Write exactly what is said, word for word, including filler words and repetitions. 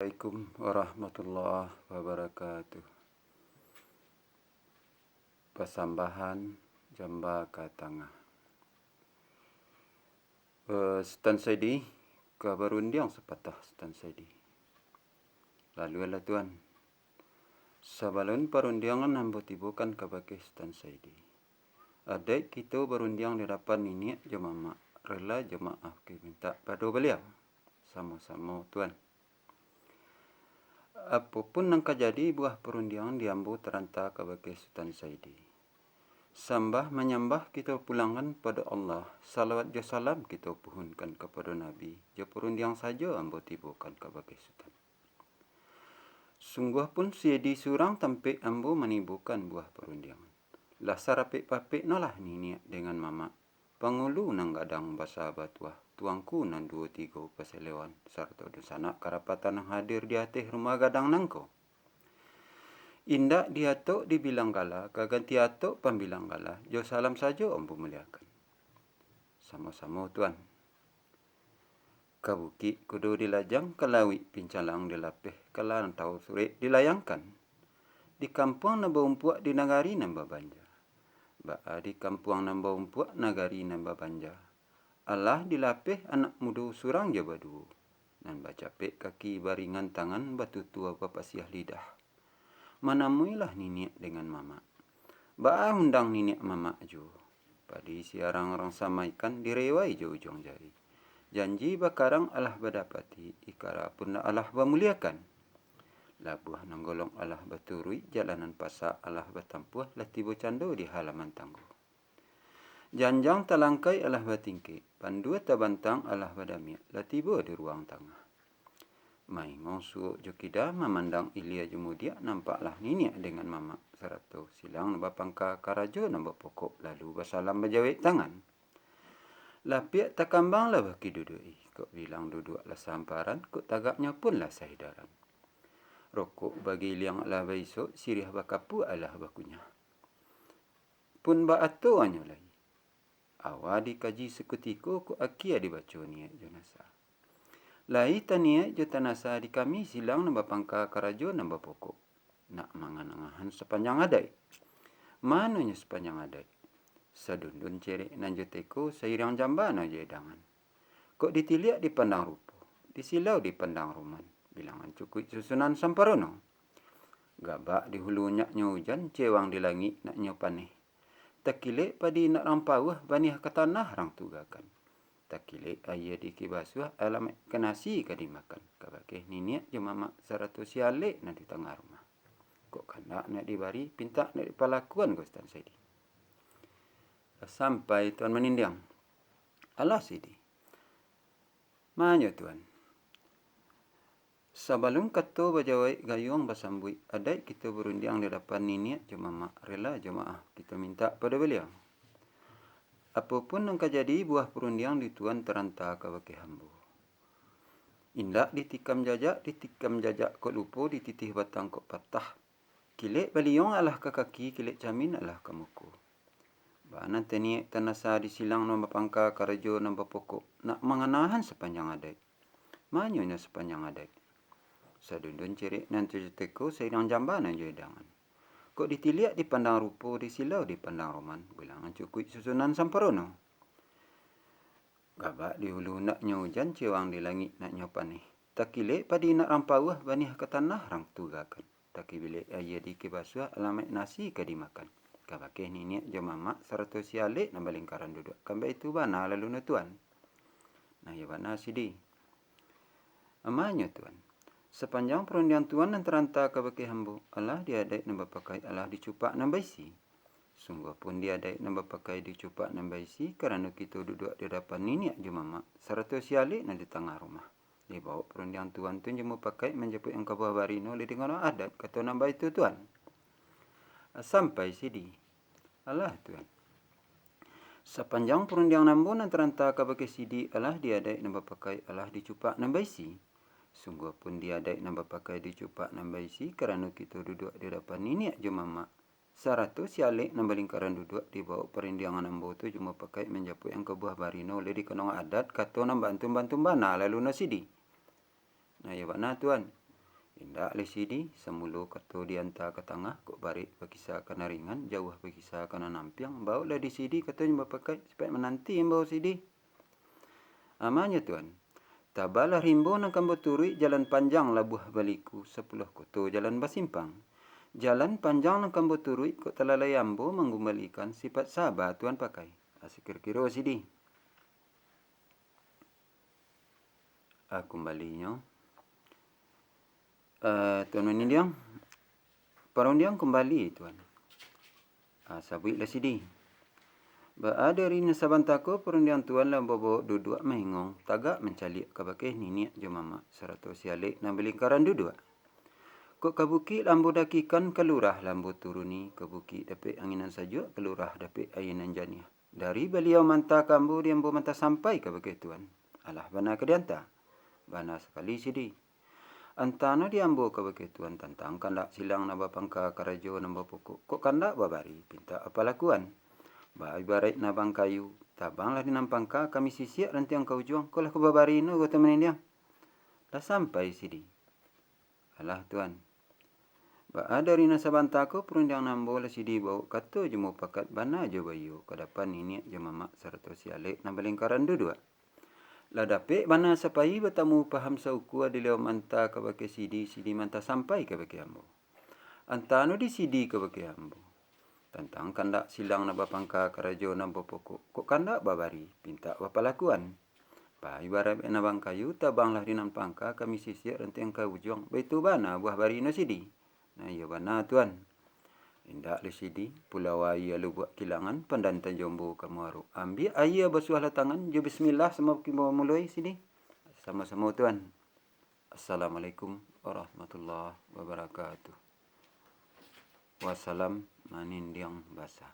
Assalamualaikum warahmatullahi wabarakatuh. Pasambahan jamba ka tangah. Eh, Sutan Saidi, ka barundiang sapatah, Sutan Saidi. Lalulah, Tuan. Sabalun parundiangan ambo tibokan kabake Sutan Saidi. Adaik kito barundiang di adapan niniak jo mamak, rila jo maaf kito mintak pado baliau. Samo-samo, Tuan. Apo pun nan ka jadi buah parundiangan di ambo taranta kabake Sutan Saidi. Sambah manyambah kito pulangkan pado Allah, salawat jo salam kito puhunkan kapado Nabi, jo parundiang sajo ambo tibokan kabake Sutan. Sungguah pun Saidi surang tampek ambo manibokan buah parundiangan. Lah sarapek-papek no lah niniak dengan mamak, pangulu nan gadang basa batuah, tuangku nan duo tigo paselewan, sarato dunsanak karapatan nan hadir di ateh rumah gadang nangko. Indak diatok dibilang gala, ka ganti atok pambilang gala, jo salam sajo ambo muliakan. Samo-samo, Tuan. Ka bukik kudo dilajang, ka lauik pincalang dilapeh, ka rantau surek dilayangkan. Di kampuang nan baumpuak, di nagari nan babanja. Baa di kampuang nan baumpuak, nagari nan babanja. Alah dilapeh anak mudo surang jo baduo. Nan bacapek kaki baringan tangan, batutua bapasiah lidah. Manamuilah niniak dengan mamak. Baa undang niniak mamak juo. Padi siarang urang samaikan, direwai jo ujuang jari. Janji bakarang alah badapati, ikara pun alah bamuliakan. Labuah nan golong alah baturuik, jalan nan pasak alah batampuah, lah tibo cando di halaman tanggo. Janjang talangkai alah batingkek, pandua tabantang alah badamiak, lah tibo di ruang tangah. Maingong suok jo kida, mamandang ilia jo mudiak, nampaklah niniak dengan mamak, sarato silang nan bapangka, karajo nan bapokok, lalu basalam bajawek tangan. Lapiak takambang lah bakiduduak-i, kok bilang duduak lah samparan, kok tagaknyo pun lah saedaran. Rokok bagiliang alah baisok, siriah bakapua alah bakunyah. Pun baato anyo lai. Awa dikaji sakutiko, kok akia dibaco niaik jo nasa. Lai taniaik jo tanasa di kami, silang nan bapangka, karajo nan bapokok, nak manganangahan sapanjang adaik. Manonyo sapanjang adaik? Sadundun cerek nan jo teko, sairiang jamba nan jo edangan. Kok ditiliak dipandang rupo, disilau dipandang roman, bilangan cukuik susunan samparono. Gabak di hulu nyaknyo ujan, cewang di langik naknyo paneh. Takilek padi nak rang pauah, baniah ka tanah rang tugakan. Takilek aia di kibasuah, alamaik ka nasi ka dimakan, kabakeh niniak jo mamak, sarato si alek nan di tangah rumah. Kok kandak nak dibari, pintak nak dipalakuan, ko Sutan Saidi. Sampai Tuan manindiang. Alah Saidi. Manyo Tuan. Sabalun kato bajawaik, gayuang basambuik, adaik kito barundiang di adapan niniak jo mamak, rila jo maaf kito mintak pado baliau. Apo pun nan ka jadi buah parundiang di Tuan taranta kabakeh ambo. Indak ditikam jajak, ditikam jajak kok lupo, dititih batang kok patah. Kilek baliong alah ka kaki, kilek camin alah ka muko. Bana taniaik tanasa di silang nan bapangka, karajo nan bapokok, nak manganahan sapanjang adaik. Manyonyo sapanjang adaik? Sadundun cirek nan tujuah teko, saidang jamba nan jo idangan. Kok ditiliak dipandang rupo, disilau dipandang roman, bilangan cukuik susunan samparono. Gabak di hulu naknyo ujan, cewang di langik naknyo paneh. Takilek padi nak rang pauah, baniah ka tanah rang tugakan. Takibilek aia di kibasuah, alamaik nasi ka dimakan. Kabakeh niniak jo mamak, sarato si alek nan balingkaran duduak. Kan baitu bana lalu no Tuan. Nah, iyo bana Sidi. Amanyo Tuan. Sapanjang parundiang Tuan nan taranta kabakeh ambo, alah di adaik nan bapakai, alah di cupak nan baisi. Sungguah pun di adaik nan bapakai, di cupak nan baisi, karano kito duduak di adapan niniak jo mamak, sarato si alek nan di tangah rumah. Dibawok parundiang Tuan tu jo mupakaik manjapuik angka buah barino, lai dikano adat kato nan baitu Tuan. Sampai Sidi. Alah Tuan. Sapanjang parundiang ambo nan taranta kabakeh Sidi, alah di adaik nan bapakai, alah di cupak nan baisi. Sungguah pun di adaik nan bapakai, di cupak nan baisi, karano kito duduak di adapan niniak jo mamak, sarato si alek nan balingkaran duduak. Dibawok parundiangan ambo tu jo mupakaik manjapuik angka buah barino, lai dikano adat kato nan baantum-baantum bana lalu no Sidi. Nah, iyo bana Tuan. Indak lai sidi, samulo kato dianta ka tangah, kok barek bakisa ka nan ringan, jauah bakisa ka nan ampiang, baoklah di sidi katonyo bapakaik, sipaik mananti imbau sidi. Amanyo tuan, tabalah rimbo nan kambo turuik, jalan panjang labuah baliku, sapuluah koto jalan basimpang. Jalan panjang nan kambo turuik, kok talalai ambo manggumbalikan, sipaik saba tuan pakai. Sakiro-kiro sidi. Ah, kumbalinyo. Ah, Tuan Manindiang, parundiang kumbali, Tuan. Ah, sabuiklah sidi. Baa dari nan sabanta ko parundiang Tuan lah babaok duduak maingong, tagak mancaliak kabake niniak jo mamak, sarato si alek nan balingkaran duduak. Kok ka bukik lah ambo dakikan, ka lurah lah ambo turuni, ka bukik dapek angin nan sajuak, ka lurah dapek aia nan janiah. Dari baliau manta ka ambo, di ambo manta sampai kabake Tuan. Alah bana ka dianta. Bana sakali sidi. Antano di ambo kabake Tuan, tantang kandak silang nan bapangka, karajo nan bapokok, kok kandak babari, pintak bapalakuan. Baibaraik nabang kayu, tabanglah di nan pangka, kami sisiak rantiang ka ujuang, kok lah ka babari no, Tuan Manindiang. Lah sampai sidi. Alah Tuan. Baa dari nan sabanta ko parundiang nan ambo lah sidi baok, kato jo mupakat bana jo baiyo, ka dapan niniak jo mamak sarato si alek nan balingkaran duduak. Lah dapek bana sapayi, batamu paham saukua, di liau manta kabake sidi, sidi manta sampai kabake ambo. Antano di sidi kabake ambo. Tantang kandak silang nan bapangka, karajo nan bapokok, kok kandak babari, pintak bapalakuan. Baibarat nabang kayu, tabanglah di nan pangka, kami sisiak rantiang ka ujuang, baitu bana buah bari no sidi. Nah, iyo bana Tuan. Indak lai sidi, Pulau Aia Lubuak Kilangan, Pandan Tanjombo ka Muaro. Ambiak aia, basuahlah tangan, jo bismillah samo kito muloi sidi. Samo-samo Tuan. Assalamualaikum warahmatullahi wabarakatuh. Wassalam, Manindiang Basa.